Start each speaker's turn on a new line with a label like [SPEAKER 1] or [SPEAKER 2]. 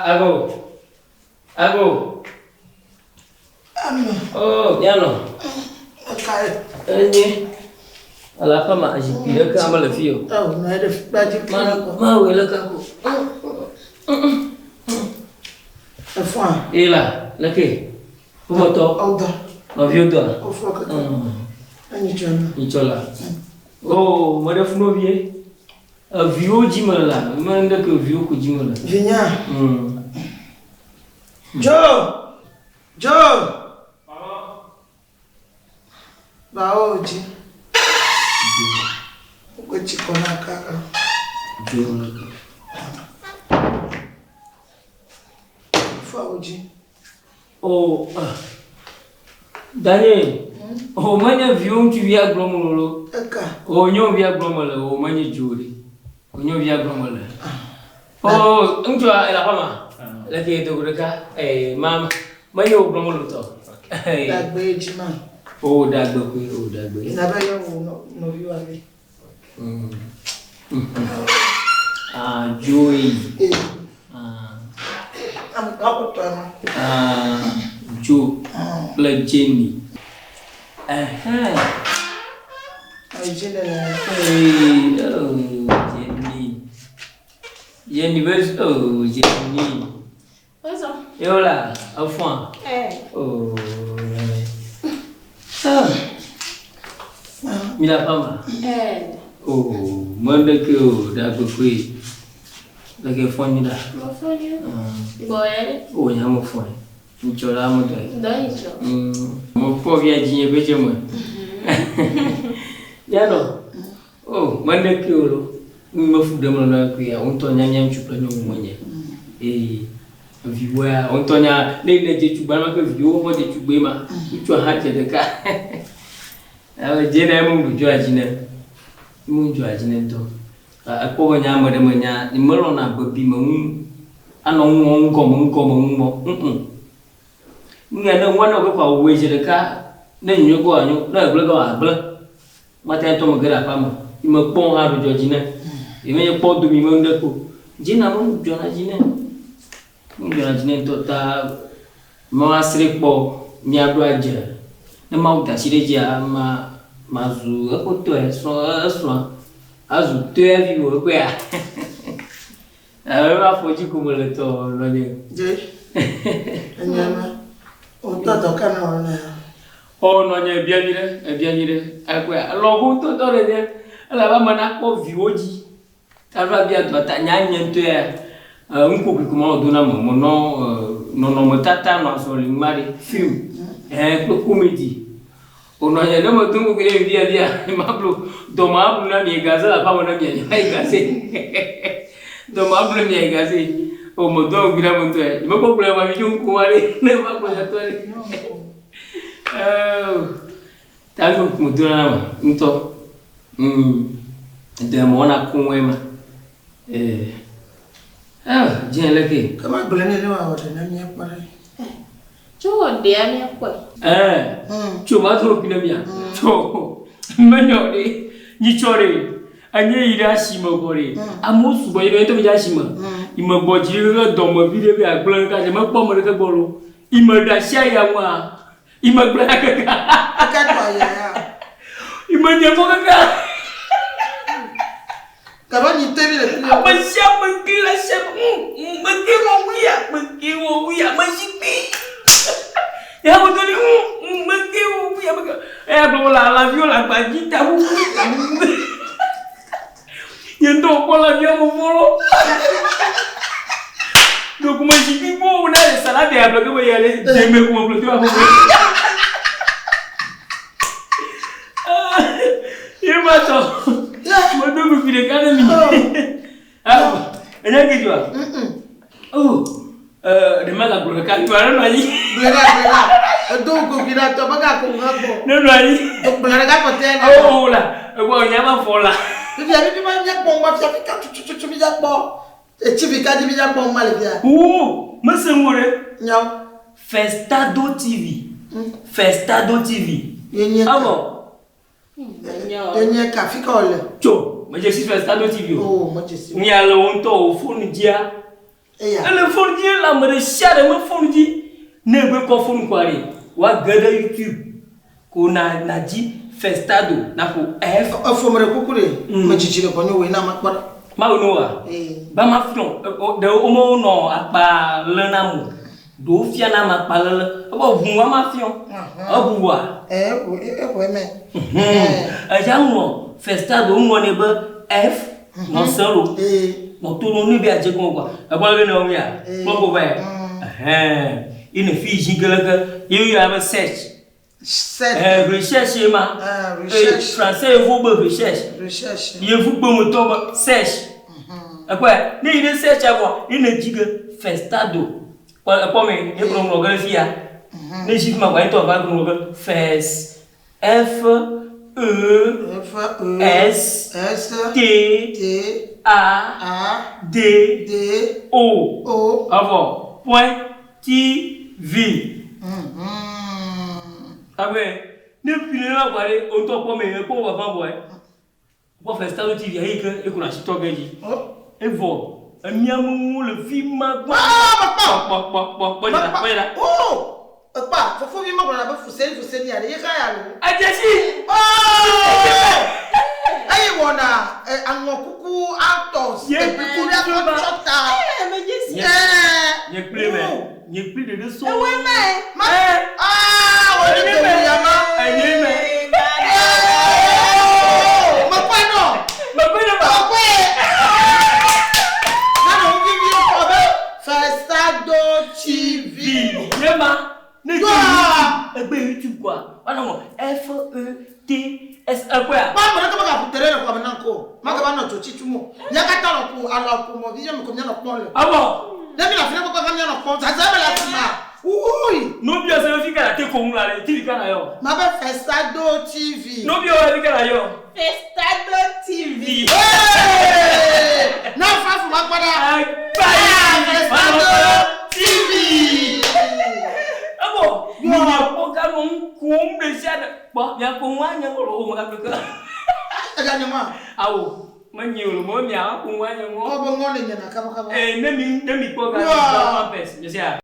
[SPEAKER 1] Ago. Ago.
[SPEAKER 2] Ame.
[SPEAKER 1] Oh, mianɔ.
[SPEAKER 2] Ekae.
[SPEAKER 1] Enye. Ele aƒe ma zikpui ɖeke mele fi o.
[SPEAKER 2] Eo, nɔ anyi ɖe kpa dzi
[SPEAKER 1] Ma mawɔe le ka ko.
[SPEAKER 2] Efɔa?
[SPEAKER 1] Ye la, leke? Ƒometɔ.
[SPEAKER 2] Ɔdɔ.
[SPEAKER 1] Nɔviwo dɔa?
[SPEAKER 2] Wofɔ keke. Enyi tsɔ na.
[SPEAKER 1] Nyitsɔ la. Oh, meɖe fu nɔvie. Eviwo dzi mele la, me ŋɖeke viwo ko dzi mele.
[SPEAKER 2] Vinya. Joe! Joe! Bawo dzi. Wokɔ tsi kɔ na kaka.
[SPEAKER 1] Joe.
[SPEAKER 2] Fɔwo dzi.
[SPEAKER 1] Oh, ah. Daniel. Oh, menye viwo ŋutsuvia gblɔm mele o.
[SPEAKER 2] Eka.
[SPEAKER 1] Oh, nyɔnuvia gblɔm mele o, menye Joe ɖe. Oh, nyɔnuvia gblɔm mele. Oh, ŋutsua ele aƒe ma. Le ke dogo ɖeka. Eh, ma menye wò gblɔm mele o tɔ.
[SPEAKER 2] Dagbe dzi ma.
[SPEAKER 1] Oh, dagbe koe, oh, dagbe.
[SPEAKER 2] Nabe yɔ wò nɔviwo ave.
[SPEAKER 1] Ah, Joey.
[SPEAKER 2] Eh.
[SPEAKER 1] Ah.
[SPEAKER 2] Ame ka kutɔ ma?
[SPEAKER 1] Ah, Joe kple Jenny. Ɛhɛn.
[SPEAKER 2] Ayi Jenny le.
[SPEAKER 1] Hey, oh, Jenny. Jenny be, oh, Jenny.
[SPEAKER 3] What's up?
[SPEAKER 1] Yo la, efɔa?
[SPEAKER 3] Eh.
[SPEAKER 1] Oh, ah. Mi la fama?
[SPEAKER 3] Eh.
[SPEAKER 1] Oh, mende ke o dagbe koe. Leke fɔ nyi la?
[SPEAKER 3] Mo fɔ nyi. Gbɔ yɛ.
[SPEAKER 1] Oh, nya mo fɔ. Ŋtsɔ la mo dɔ.
[SPEAKER 3] Dɔ yi tsɔ.
[SPEAKER 1] Mo kpɔ via dzi nye be dze me. Mianɔ. Oh, mende ke o lo. Nu me fu ɖem le na koe ya. Wo ŋutɔ nya mía ŋutsu kple nyɔnu menye. Eye viwoa, wo ŋutɔ nya ne ne dze tugbe ma ke viwo hã dze tugbe ma. Ŋutsua hã dze ɖeka. Ame dze na emu dzɔa dzi ne. Emu dzɔa dzi ne ŋutɔ. Ekpɔ be nya ame ɖe menya, melɔ̃na bebi me ŋu anɔ ŋu wɔm ŋgɔme ŋgɔme ŋu mɔ. Ŋ. Nu ya ne ŋua ne wòbe kɔ awɔe dze ɖeka ne nyonyo gbɔ anyo, ne egblẽ gbɔ agblẽ. Mate ŋu atɔ me ge ɖe aƒea me. Yi me kpɔ hã ɖo dzɔ dzi ne. Yi menye kpɔ domi me ŋɖe ko. Dzi na me dzɔna dzi ne. Nu dzɔna dzi ne ŋutɔ ta mɔ asrɛ kpɔ míaɖo adze. Ne Mawu da asi ɖe edzia ma mazu eƒe tɔe srɔ̃ esrɔ̃a azu tɔe vi wò ekpɔea. Alo afɔ dzi ko mele tɔ nɔnye.
[SPEAKER 2] Dze. Enya ma. Wotɔ dɔ ka na wò nea?
[SPEAKER 1] Ɔ nɔnye ebia nyuiɖe, ebia nyuiɖe. Ekpɔea, elɔ̃ go ŋutɔ tɔ ɖe nye. Elabe ame nakpɔ viwo dzi. Ava bia dɔa ta nya nye ŋutɔea, ŋkokui ko manɔ do na ame. Menɔ nɔnɔmetata nɔ azɔli ŋu ma ɖe, film, ɛɛ kple comedy. Wònɔ nye ne medo ŋkokui ɖe mi via via, mablu dɔ mablu na mi gaze le aƒea me na mia, miayi gaze. Dɔ mablu na miayi gaze. O medo ŋkokui ɖe ame ŋutɔe. Nyemekpɔ gblɔe ma mi tso ŋku ma ɖe ne va gblɔ nya tɔ ɖe. Ta nu ŋku do na ame ŋutɔ. Dɔ mewɔna koŋue ma. Eh. Ah, dze leke.
[SPEAKER 2] Ke magblɔe nɛ ne wòawɔ ɖe na míakpɔ ɖe.
[SPEAKER 3] Tso wɔ ɖea míakpɔe.
[SPEAKER 1] Ɛɛ. Tso ma to ŋku na mia. Tso. Menye ɖe. Nyitsɔ ɖe. Enye yi ɖe asime gbɔ ɖe. Amewo sugbɔ yi ɖe ŋutɔ mi dze asime. Yi me gbɔ dzi ɖe dɔme vi ɖe be agblẽ ka dze mekpɔ ame ɖeke gbɔ lo. Yi me ɖe asi aya ŋua. Yi me gblẽ ya kaka.
[SPEAKER 2] Eke tɔ aya ya.
[SPEAKER 1] Yi me nye mɔ kaka.
[SPEAKER 2] Gaba nyi te mi le fi.
[SPEAKER 1] Ame sia ame ŋkli le sia me. Me ke wɔ wuya, me ke wɔ wuya, me zikpui. Ya me to ni me ke wɔ wuya me ke. Eya gblɔ le lãviwo le agba dzi ta ʋuʋu ta ʋuʋu. Nye ŋutɔ kpɔ lãviwo me vɔ lo. Ɖeko me zikpui kpɔ wo na le salade able ke me ya ɖe deme ko me ƒle to aƒe me. Ye ma tɔ. Medo kuku ɖeka ɖe mi. Enye ke dzɔa? Oh, ɖe magagblɔ ɖeka dzɔa ne nɔ anyi.
[SPEAKER 2] Gblɔe ɖa, gblɔe ɖa. Edo kuku ɖa tɔ mega ko ŋu gbɔ.
[SPEAKER 1] Ne nɔ anyi.
[SPEAKER 2] Gblɔ ɖeka kpɔtɔe na.
[SPEAKER 1] Oh la, egbɔ nya ma fɔ la.
[SPEAKER 2] Fifia mi ma míakpɔ ŋu ma fia fika tututu mi akpɔ. Etsi fi ka dzi mi akpɔ ŋu ma le fia.
[SPEAKER 1] Oo, mese ŋu ɖe.
[SPEAKER 2] Nyawo.
[SPEAKER 1] Festado TV. Festado TV.
[SPEAKER 2] Yenye ka.
[SPEAKER 1] Evɔ.
[SPEAKER 2] Yenye ka fi ka wòle?
[SPEAKER 1] Tso, medze si Festado TV o.
[SPEAKER 2] Oo, medze si.
[SPEAKER 1] Mia le wo ŋutɔ wò fonu dzia.
[SPEAKER 2] Eya.
[SPEAKER 1] Ele fonu dzi ele ame ɖe sia ɖe me fonu dzi. Ne egbe kɔ fonu kɔa ɖe, woage ɖe YouTube ko na nadzi Festado naƒo F.
[SPEAKER 2] Efo me ɖe kuku ɖe, me dzidzi le gbɔnye wòe na makpɔ ɖa.
[SPEAKER 1] Mawu no wa.
[SPEAKER 2] Ee.
[SPEAKER 1] Ba ma fiɔ ɖe wo me wonɔ akpa lé na mo. Ɖewo fia na ame akpa lele. Ebe ʋu wa ma fiɔ. Eʋu wa.
[SPEAKER 2] Ee, eʋu eme.
[SPEAKER 1] Eya ŋlɔ Festado ŋlɔ nɛ be F nɔ se lo.
[SPEAKER 2] Ee.
[SPEAKER 1] Nɔ to ɖo ne be adze gɔme kɔa. Ekpɔ leke ne wɔm ya. Kpɔ ko va ya. Ɛhɛn. Ye ne fi zi ge leke ye woyɔna be search.
[SPEAKER 2] Search.
[SPEAKER 1] Ɛɛ recherche ye ma.
[SPEAKER 2] Ah, recherche.
[SPEAKER 1] Français yevuwo be recherche.
[SPEAKER 2] Recherche.
[SPEAKER 1] Yevu gbemetɔ be search. Ekpɔe ne yi ɖe search vɔ ye ne dzi ge Festado. Kpɔ ekpɔ me ye gblɔ ŋlɔ ge ɖe fi ya. Ne zi fi ma kɔa ye tɔ va ŋlɔ ge Fes F E
[SPEAKER 2] F E
[SPEAKER 1] S
[SPEAKER 2] S
[SPEAKER 1] T
[SPEAKER 2] T
[SPEAKER 1] A
[SPEAKER 2] A
[SPEAKER 1] D
[SPEAKER 2] D
[SPEAKER 1] O
[SPEAKER 2] O.
[SPEAKER 1] Evɔ point T V. Abe ne ƒi ne la kɔa ɖe wo ŋutɔ kpɔ me ekpɔ vava vɔe. Kpɔ Festado TV ayi ke ekuna asitɔ ge dzi. Evɔ emia meŋuwo le fi ma gbɔ.
[SPEAKER 2] Ah, mekpɔ.
[SPEAKER 1] Kpɔ kpɔ kpɔ kpɔ dzra kpɔ dzra.
[SPEAKER 2] Oh, ekpɔ fofovi megblɔna be fuseni fuseni ya ɖe ye xa ya lo.
[SPEAKER 1] Edze si.
[SPEAKER 2] Oh! Eye wɔna aŋɔkuku atɔ
[SPEAKER 1] Ye
[SPEAKER 2] kuku ɖe
[SPEAKER 1] kple ba.
[SPEAKER 2] akɔ ta.
[SPEAKER 3] Ee, medze si.
[SPEAKER 2] Ɛɛ.
[SPEAKER 1] Nye kple me. Nye kple ɖeɖe sɔŋ.
[SPEAKER 3] Ewoe me.
[SPEAKER 2] Ma.
[SPEAKER 1] Ɛɛ.
[SPEAKER 2] Ah, wòle
[SPEAKER 1] Enye
[SPEAKER 2] dowu
[SPEAKER 1] me.
[SPEAKER 2] ya ma.
[SPEAKER 1] Enye me.
[SPEAKER 2] Oh, mekpɔe nɔ.
[SPEAKER 1] Mekpɔe nɔ ba.
[SPEAKER 2] Mekpɔe. Nane wo vivi kɔ be Festado TV.
[SPEAKER 1] Vi. Nye ma. Ne
[SPEAKER 2] Yɔa.
[SPEAKER 1] dze YouTube egbe YouTube kɔa woanɔ ŋlɔ F E T S ekpɔea.
[SPEAKER 2] Kpɔ ame ɖeke megaƒu te ɖe le xɔa me nam ko o. Magava nɔ dzo tsitsim o. Mía katã nɔ ƒo alɔ ƒo mɔ vivi me ko míanɔ kpɔm le.
[SPEAKER 1] Evɔ.
[SPEAKER 2] Ne mi le afi ɖe kpekpe hã míanɔ kpɔm. Zazã me le afi ma. Wui.
[SPEAKER 1] Nobio se be fi ka na te ko ŋu la ɖe TV ka na yɔ.
[SPEAKER 2] Mabe Festado TV.
[SPEAKER 1] Nobio be fi ka na yɔ.
[SPEAKER 3] Festado TV.
[SPEAKER 2] Hey! Na fafu ma kpɔ ɖa.
[SPEAKER 1] Agba yi.
[SPEAKER 2] Festado TV.
[SPEAKER 1] Evɔ. Miakpɔ ganɔ ŋu kom ɖe sia ɖe. Kpɔ miakpɔ ŋu anye ŋɔ le wo me gake ke.
[SPEAKER 2] Ega nye ŋua.
[SPEAKER 1] Awo. Menye o me miakpɔ ŋu anye ŋɔ.
[SPEAKER 2] Kɔ be ŋɔ le nyena kaba kaba.
[SPEAKER 1] Ee ne mi ne mi kpɔ ga
[SPEAKER 2] Yɔa.
[SPEAKER 1] mi pɛs. Mesia.